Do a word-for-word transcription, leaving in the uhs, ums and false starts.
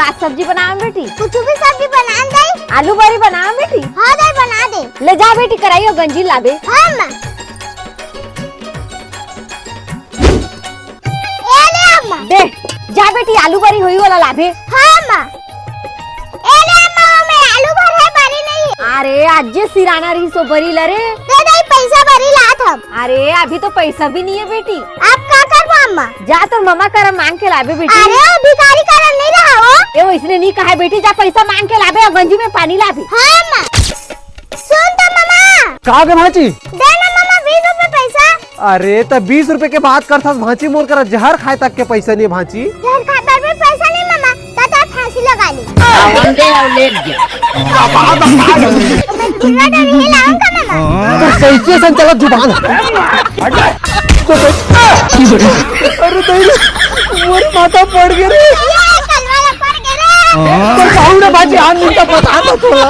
का सब्जी बनावे बेटी? कुछ भी सब्जी बना दे। आलू बरी बनावे बेटी? हाँ दाई, बना दे। ले जा बेटी, कराही अउ गंजी लाबे। हाँ माँ। ए ले अम्मा। दे, जा बेटी, आलू बरी होही ओला लाबे। हाँ अम्मा। ए ले अम्मा, ओमे आलू भर हे, बरी नहीं। अरे, आज जे सिराना रहिस ओ बरी ला रे। दे दाई, पैसा बरी लात हँव। अरे, अभी तो पैसा भी नहीं है बेटी। अब का करबो अम्मा? जा तोर ममा करा मांग के लाबे बेटी। अरे, ओ भिखारी करा नहीं रहा हो। ए, ओइसने नहीं कहा बेटी, जा पैसा मांग के लाबे अउ गंजी में पानी लाबे। हाँ अम्मा। सुन तो ममा। का हो गे भांची? दे ना ममा, बीस रुपए पैसा। अरे, त बीस रुपए के बात करथस भांची, मोर करा जहर खाए तक के पैसा नहीं भांची। जहर खाए बर भी पैसा नहीं ममा, त तोर फांसी लगा ली। तो कैसे संचालक जुबान है? अरे दाई रे, मोर माथा पड़ गे रे। ये कलवा ला पड़ गे रे। पर बाबू ने बाजी आन नहीं तो बता दो थोड़ा।